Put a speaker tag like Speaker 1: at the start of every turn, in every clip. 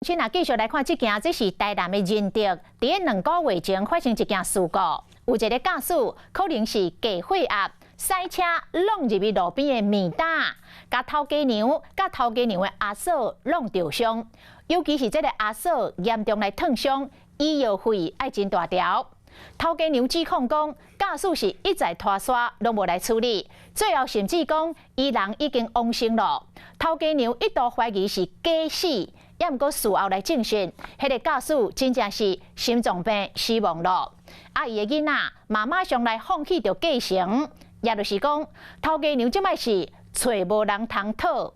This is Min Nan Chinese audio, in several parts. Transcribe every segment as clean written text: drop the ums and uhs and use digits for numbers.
Speaker 1: 先啊，繼續來看這件，這是台南的仁德，佇咧2個月前發生一件事故，有一个駕駛可能是低血壓，駛車挵入去路邊的暝擔，共頭家娘、佮頭家娘的阿嫂挵著傷，尤其是這个阿嫂嚴重來燙傷，醫藥費愛真大條。頭家娘指控講，駕駛是一再拖沙，攏無來處理，最後甚至講伊人已經往生了。頭家娘一度懷疑是假死。也毋過事後來證實，彼个駕駛真正是心臟病死亡咯。啊，伊的囡仔嘛馬上來放棄著繼承，也就是講，頭家娘這擺是揣無人通討。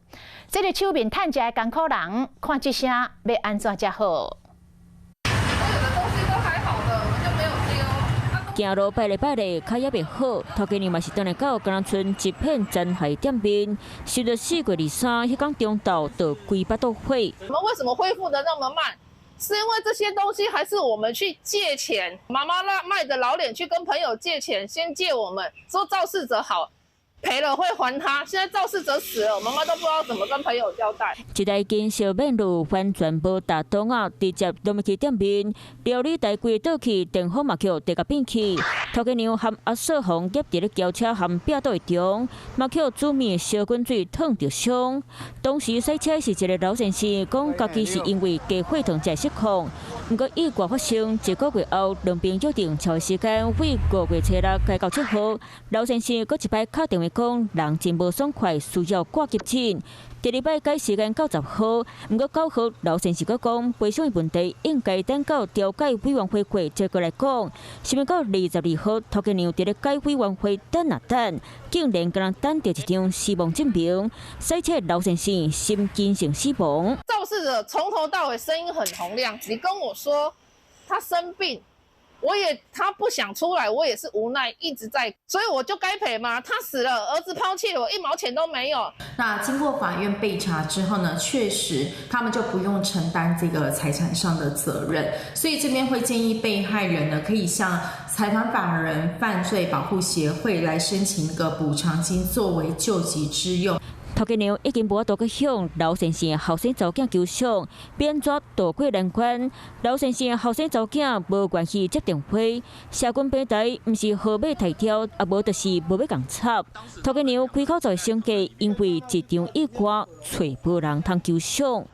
Speaker 1: 這个手面趁食的艱苦人，看這聲欲按怎才好？
Speaker 2: 我有的東西都還好的，我就沒有丟。
Speaker 3: 行路擺咧擺咧，跤猶袂好，頭家娘嘛是轉來到敢若賰一片殘骸店面，受到4月23彼工中晝就規腹肚火。
Speaker 2: 我們為什麼恢復得那麼慢？是因為這些東西還是我們去借錢，媽媽那賣的老臉去跟朋友借錢，先借我們，說肇事者好，賠了會還他。現在肇事者死了，我媽媽都不知道怎麼跟朋友交代。
Speaker 3: 一台金色免路完全無踏擋仔，直接落入去店面，料理台規倒去，電風嘛予地共變去。頭家娘和阿嫂予夾佇咧轎車和壁刀中，嘛予煮麵燒滾水燙著傷。當時駛車是一个老先生，講家己是因為低血糖才失控。毋過意外發生一個月後，兩邊約定超時間，為5月初6改到7號。老先生閣一擺敲電話講，人真無爽快，需要掛急診。第二擺改時間到10號，毋過9號老先生閣講賠償的問題應該等到調解委員會會結果來講。想欲到22號，頭家娘佇咧解委員會等啊等，竟然敢若等著一張死亡證明，駛車老先生心肌性死亡。
Speaker 2: 肇事者從頭到尾聲音很洪亮，你跟我說他生病，我也他不想出來，我也是無奈，一直在，所以我就該賠嗎？他死了，兒子拋棄我，一毛錢都沒有。
Speaker 4: 那經過法院備查之後呢，確實他們就不用承擔這個財產上的責任，所以這邊會建議被害人呢，可以向財團法人犯罪保護協會來申請一個補償金，作為救濟之用。
Speaker 3: 頭家娘已經無法度閣向老先生後生查某囝求償，欲按怎渡過難關。老先生後生查某囝無願意接電話，社群平台毋是號碼刣掉，啊無就是無欲共插。頭家娘規口子生計，因為一場意外，揣無人通求償。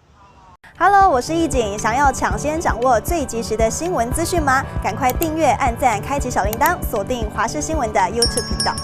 Speaker 5: Hello，我是易景，想要搶先掌握最及時的新聞資訊嗎？趕快訂閱、按讚、開啟小鈴鐺，鎖定華視新聞的 YouTube 頻道。